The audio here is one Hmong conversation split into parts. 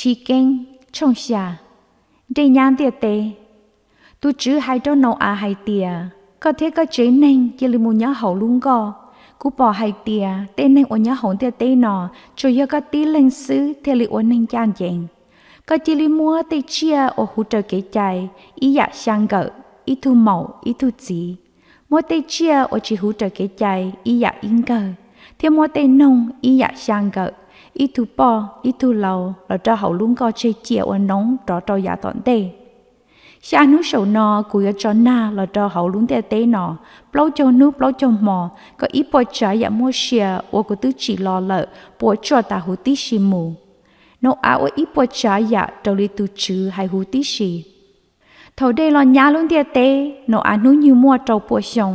Chiv Keeb tshooj xya. Dej nyab ntiaj teb. Tus Tswv hais rau Nau-as hais tias, Koj thiab koj tsev neeg cia li mus nyob hauv lub nkoj. Kuv pom hais tias tej neeg uas nyob hauv ntiaj teb no tsuas yog koj tib leeg xwb thiaj li ua neeg ncaj ncees. Koj cia li muab tej tsiaj uas huv raws kev cai ib yam xya nkawm, ib tug maum ib tug txiv. Muab tej tsiaj uas tsis huv raws kev cai ib yam ib nkawg, thiab muab tej noog ib yam xya nkawm, ib tug poj ib tug lau los rau hauv lub nkoj tseg cia ua noov rov rau yav tom ntej. Xya hnub saum no kuv yuav tso nag los rau hauv lub ntiaj teb no plaub caug hnub plaub caug hmo, kom ib puas tsav yam muaj sia uas kuv twb tsim los lawm puas tsuaj tas huv tib si mus. Nau-as ua ib puas tsav yam raws li tus Tswv hais huv tib si. Thaum dej los nyab lub ntiaj teb, Nau-as hnub nyoog muaj rau pua xyoo.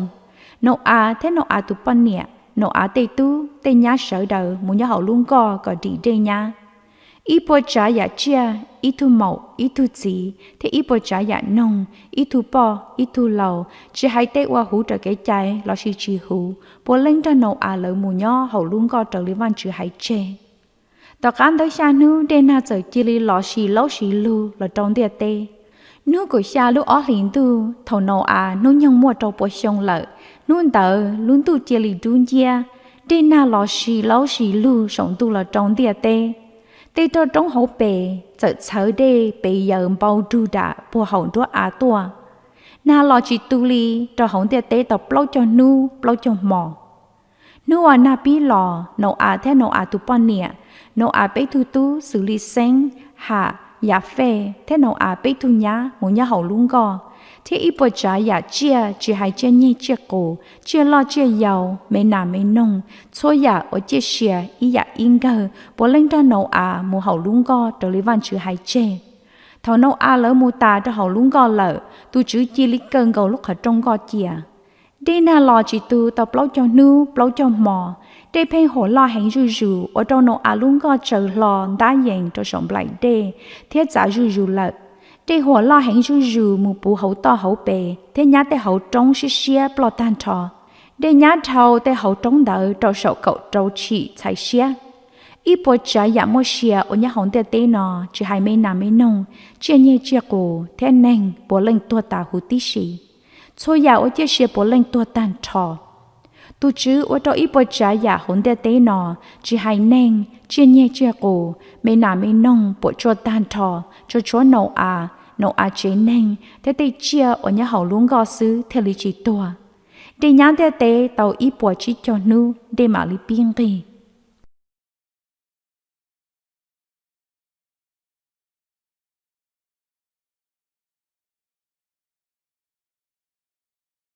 Nau-as thiab Nau-as tus poj niam, Nau-as tej tub tej nyab sawv daws mus nyob hauv lub nkoj kom dim dej nyab. Ib puas tsav yam tsiaj, ib tug maum ib tug txiv, thiab ib puas tsav yam noog, ib tug poj ib tug lau, tsis hais tej uas huv raws kev cai lossis tsis huv, puav leej nrog Nau-as lawv mus nyob hauv lub nkoj raws li Vajtswv hais tseg. Tom qab ntawd xya hnub dej nag txawm cia li los si laub si lug los rau ntiaj teb. Hnub kaum xya lub ob hlis ntuj, thaum Nau-as hnub nyoog muaj rau pua xyoo lawm, hnub ntawd lub ntuj cia li dub nciab, dej nag los si laub si lug saum ntuj los rau ntiaj teb. Tej roj roob hauv pes txawm txhawv dej pes yaws npau rug dam puag hauv nruab av tuaj. Nag los tsis tu li rau hauv ntiaj teb tau plaub caug hnub plaub caug hmo. Hnub uas nag pib los, Nau-as thiab Nau-as tus poj niam, Nau-as peb tug tub xws li Xeeb, Ham, Yafej thiab Nau-as peb tug nyab mus nyob hauv lub nkoj, thiab ib puas tsav yam tsiaj tsis hais tsiaj nyeg tsiaj qus, tsiaj loj tsiaj yau, me nas me noog, txhua yam uas ciaj sia ib yam ib nkawg puav leej nrog Nau-as mus hauv lub nkoj raws li Vajtswv hais tseg. Thaum Nau-as lawv mus tas rau hauv lub nkoj lawm, tus Tswv cia li kaw nkaus lub qhov rooj nkoj cia. Dej nag los tsis tu tau plaub caug hnub plaub caug hmo, dej pheej huam loj heev zuj zus ua rau Nau-as lub nkoj tsaws hlo ntab yees rau saum nplaim dej thiab txav zuj zus lawm. Dej huam loj heev zuj zus mus puv hauv toj hauv pes thiab nyab tej hauv roob siab siab ploj tag nrho. Dej nyab dhau tej hauv roob ntawd rau saum kaum rau tshim txhais siab. Ib puas tsav yam muaj sia uas nyob hauv ntiaj teb no, tsis hais me nas me noog, tsiaj nyeg tsiaj qus thiab neeg puav leej tuag tas huv tib si. Txhua yam uas ciaj sia puav leej tuag tag nrho. Tus Tswv ua rau ib puas tsav yam hauv ntiaj teb no, tsis hais neeg, tsiaj nyeg tsiaj qus, me nas me noog puam tsuaj tag nrho, tsuas tshuav Nau-as, Nau-as tsev neeg thiab tej tsiaj uas nyob hauv lub nkoj xwb thiaj li tsis tuag. Dej nyab ntiaj teb tau ib puas tsib caug hnub dej mam li pib nqig.